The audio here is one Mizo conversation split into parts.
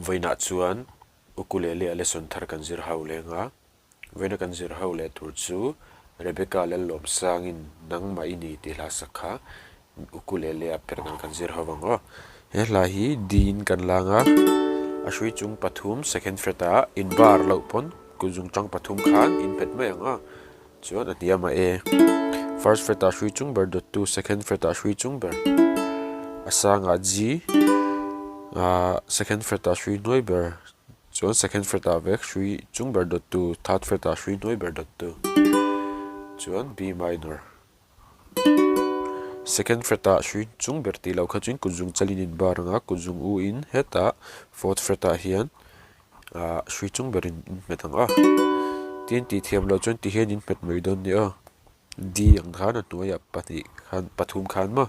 Vawiinah chuan ukulele a lesson thar kan zir ho leng a, vawiina kan zir ho leh tur chu Rebecca Lallawmsangin nangmah i ni tih hla sak kha ukulele a perh dan kan zir ho ang aw. He hla hi D in kan lang a, a hrui chung pathum second fret ah in bar loh pawn kut zung tang pathum khan in pet mai ang aw. Chuan a hniam a e. First fret ah hrui chung ber dawt tu, second fret ah hrui chung ber a sang ah G ah second fret ah hrui hnuai ber chuan second fret ah vek hrui chung ber dawt tu, third fret ah hrui hnuai ber dawt tu chuan B minor. Second fret ah hrui chung ber tih loh kha chuan kut zung chal in in bar ang a, kut zung u in hetah fourth fret ah hian ah hrui chung berin in hmet ang a tin tih thiam loh chuan ti hian in hmet mai dawn nia D ang khan a hnuaiah pahnih khan pathum khan maw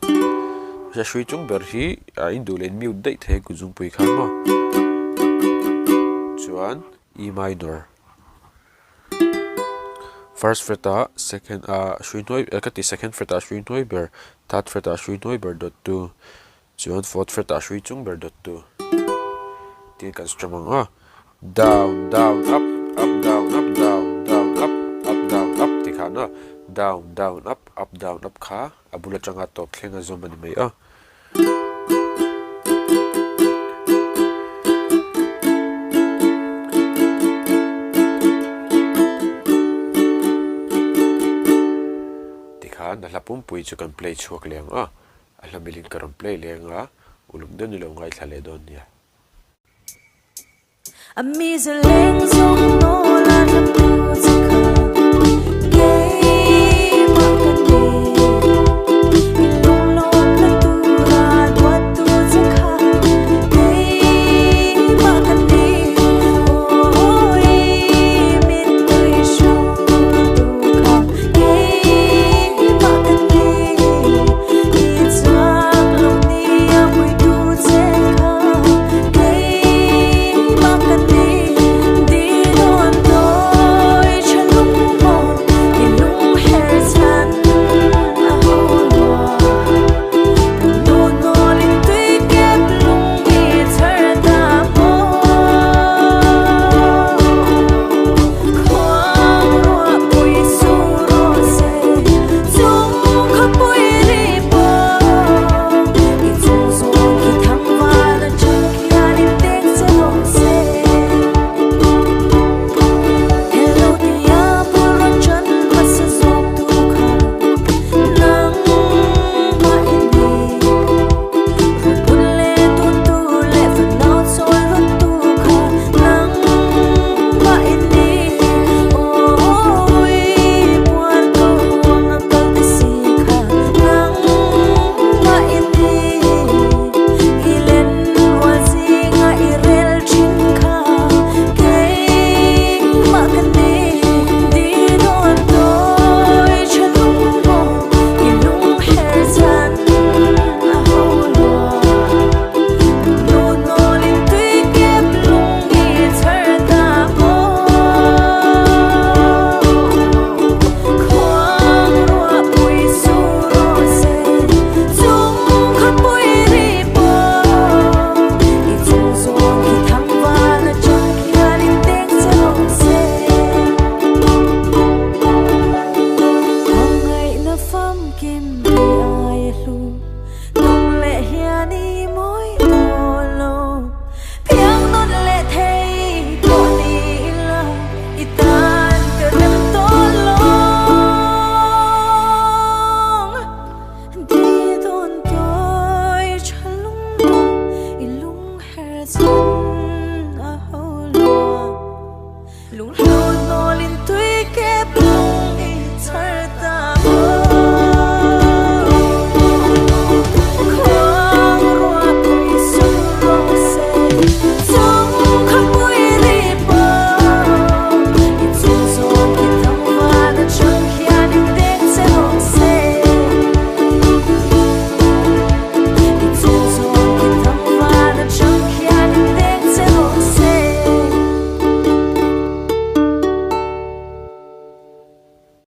a hrui chung ber hi ah in duh leh in mute daih thei a kut zungpui khan maw chuan E minor first fret ah second ah hrui hnuai ka ti second fret ah hrui hnuai ber third fret ah hrui hnuai ber dawt tu. Chuan fourth fret ah hrui chung ber dawt tu tin kan strum ang aw. Down down up up down up down down up up down up tih khan aw. Down down up up down up kha a bul atanga tawp thleng a zawm a ni mai aw. Tikhan a hla pumpui chu kan play chhuak leh ang aw. A hla milin ka rawn play leng a, uluk deuh ni lo ngaithla leh dawn nia. A mi zu leng zawng nawl a ram tu che kha keimah ka ni.